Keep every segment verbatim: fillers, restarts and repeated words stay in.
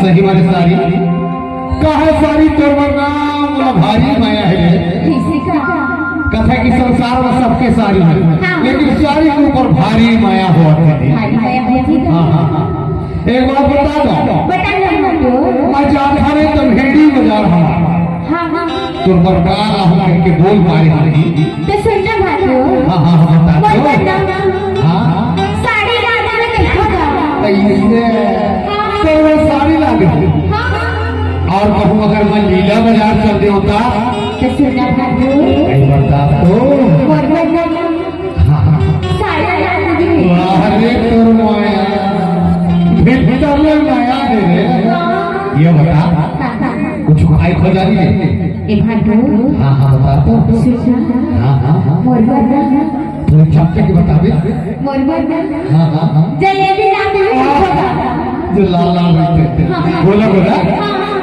सही माने सारी। कहे सारी तोर बर ना मोला भारी माया हे रे। कइसे का? कथे कि संसार में सबके सारी हे, हाँ। लेकिन सारी के ऊपर भारी माया होवत हे। भारी माया होवत हे। हाँ, हाँ, हाँ। एक बात बता दो। बता ना तो। मैं जात हरे तमहेड़ी बाजार हमार। हाँ, हाँ। तोर बर का लाहूं कहिके बोल मारे हमी। तो सुन ना भाटो। हाँ, हाँ, हाँ, बता बोल दो। बता। हाँ। साड़ी ला दे मैं देखो का। कइसे? हाँ। तो वो साड़ी ला दे। हाँ, हाँ। अउ कहूँ अगर मैं लीला बाजार चल देवता। तो सुन ना भाटो। कहीं बता तो। बोल बता। हाँ, हाँ। साड़ी ला दे। वाह रे तोर माया। भीतर ले माया हे रे। हाँ। ये बता। हाँ, हाँ। कुछ खाई खा जा रही है? ए भाटो। हाँ, हाँ, बता तो। सुन ना। हाँ, हाँ, हाँ। मोर बर ना। थोड़ी छप के बताबे। मोर बर ना। हाँ, हाँ, हाँ। जलेबी ला दे, हाँ। जो लाल लाल रहते हैं। हाँ, हाँ। बोला, बोला। हाँ, हाँ।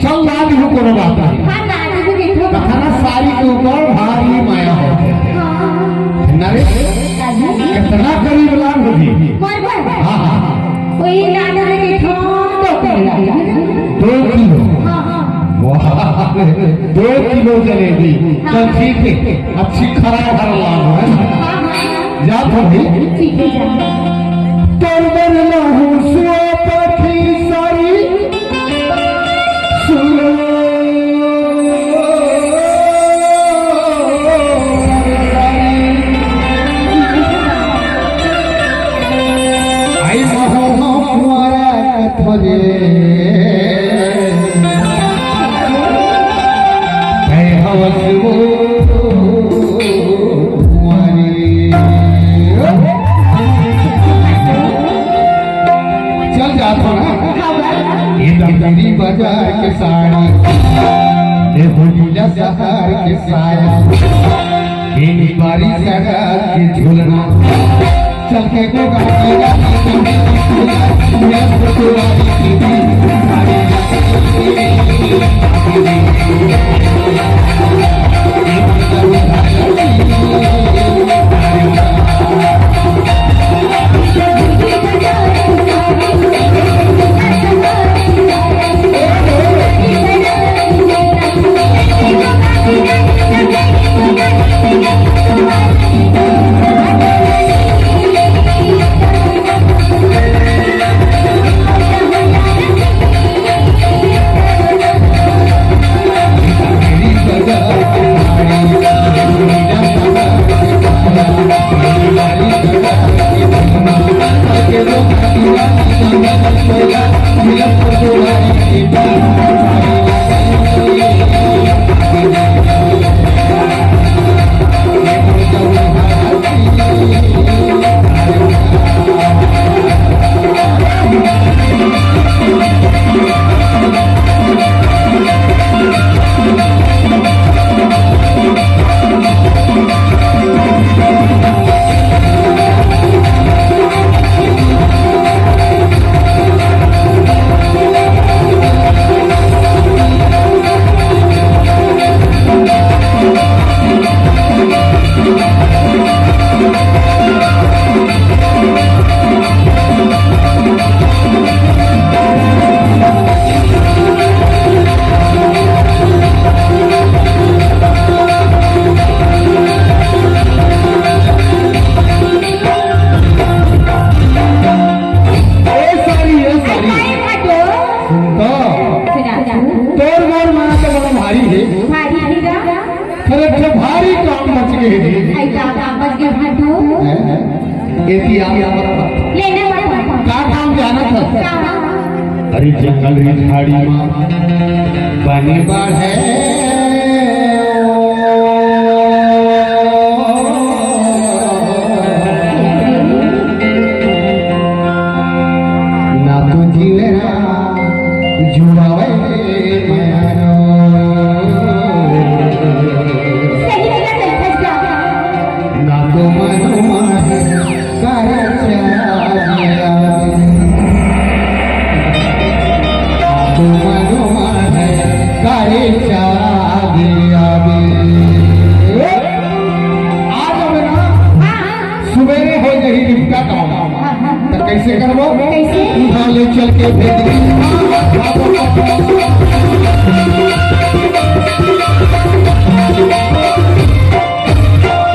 चल, ला दे, कोनो बात नहीं। हाँ, ला दे, देखो। कथा ना सारी के ऊपर भारी माया होथे। हाँ। ना रे? काजी? कितना करीब लान होही? मोर बर? हाँ, हाँ, हाँ। वही लान होही कि ठों दो किलो। दो किलो? हाँ, हाँ। वाह, दो किलो जलेबी। हाँ। तो ठीक है, अच्छी खरा खरा लान हो, है ना? हाँ, हाँ। जा तो भाई। ठीक है, जा। तोर बर लाहूं सुआ पाखी सारी। चल जात हो ना। हाँ, भाई। ये दमदमी बाजार के साड़ी, ये होलीला शहर के साया, ये बारी सड़क के झूलना। चल के को गाना। ए सारी, ए सारी। सुन तो। तोर मोर माँ के बड़ा भारी हे। भारी हे गा। अरे, एक ठो भारी काम बच गे हे। आई का काम बच गे भाटो? हैं, हैं? एती आप लेना पड़ता। का काम जानत हस? का? अरे, जंगल में झाड़ी में पानी बाढ़े। ना तो जीवे ना जुड़ावे मनो। सही जगह चल फंस गया। ना तो मनो मारे करे चालिया। ना तो मनो मारे करे चालिया। आज अब ना हाँ, हाँ। सुबेरे हो जाही निपटा काम। हाँ, हाँ। त कैसे करबो? कैसे? उठा ले चल के भेज दे।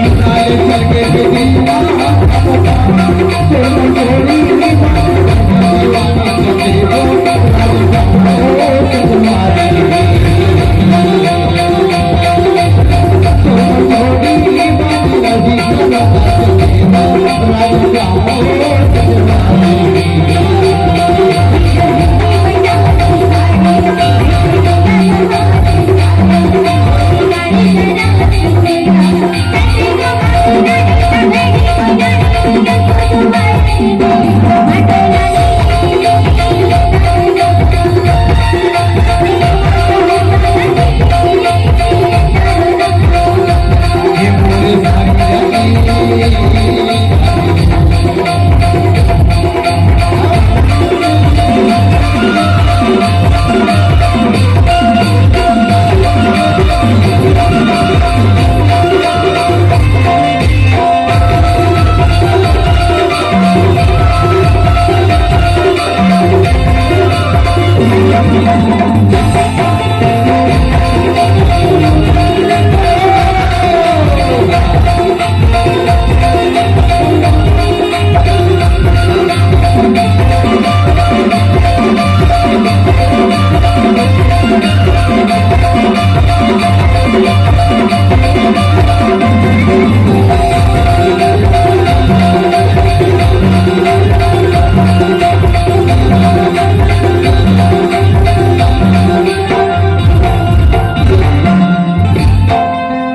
उठा ले चल के भेज दे।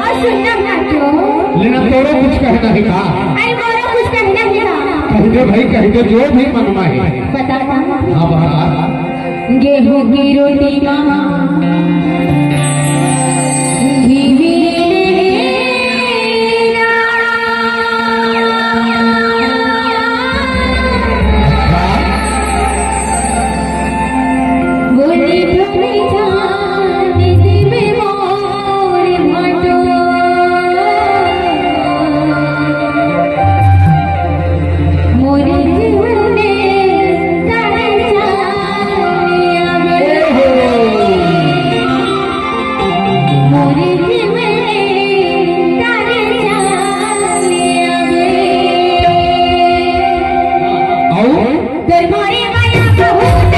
अउ सुन ना भाटो। लेना तोरो कुछ कहना है का? अरे मोरो कुछ कहना है का? कह दे भाई, कह दे, जो भी मन में है। बता ना। हाँ, बता। गेहूं की रोटी मा घी भी लेना। बोली थोड़ी जान दिल में मोर भाटो। मोरे जीवन में तारे चांद आवे। मोरे जीवन में तारे चांद आवे। अउ? तोर मोरे माया बहुत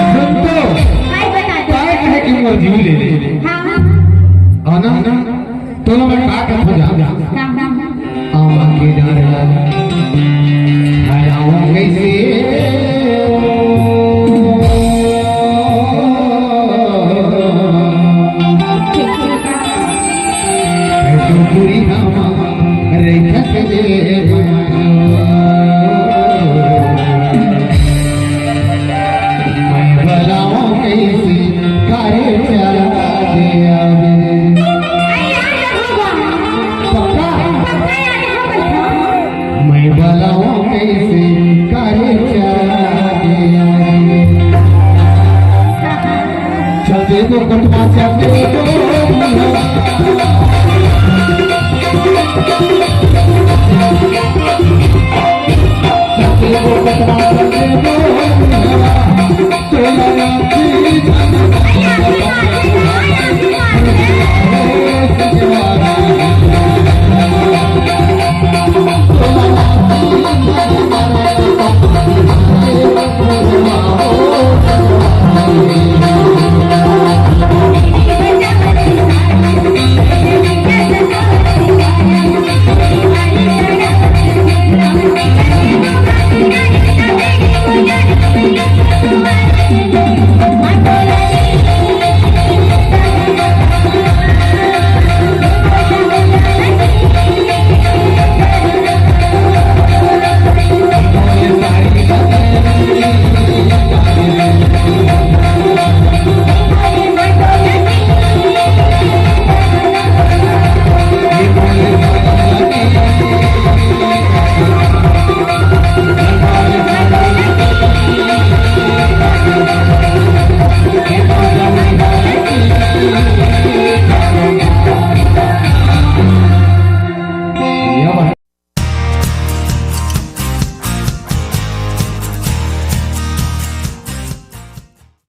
सुन तो, काय बता दो? काय कहे कि मोर जीव ले ले। हाँ, हाँ। आना, तोला मैं का कहत हँव जा। हाँ, हाँ। आवा के डार ला, मैं आवा कैसे? ऐसो दूरी हम रेखा से ले मैं बलाओं कैसे करे चला दे आवे।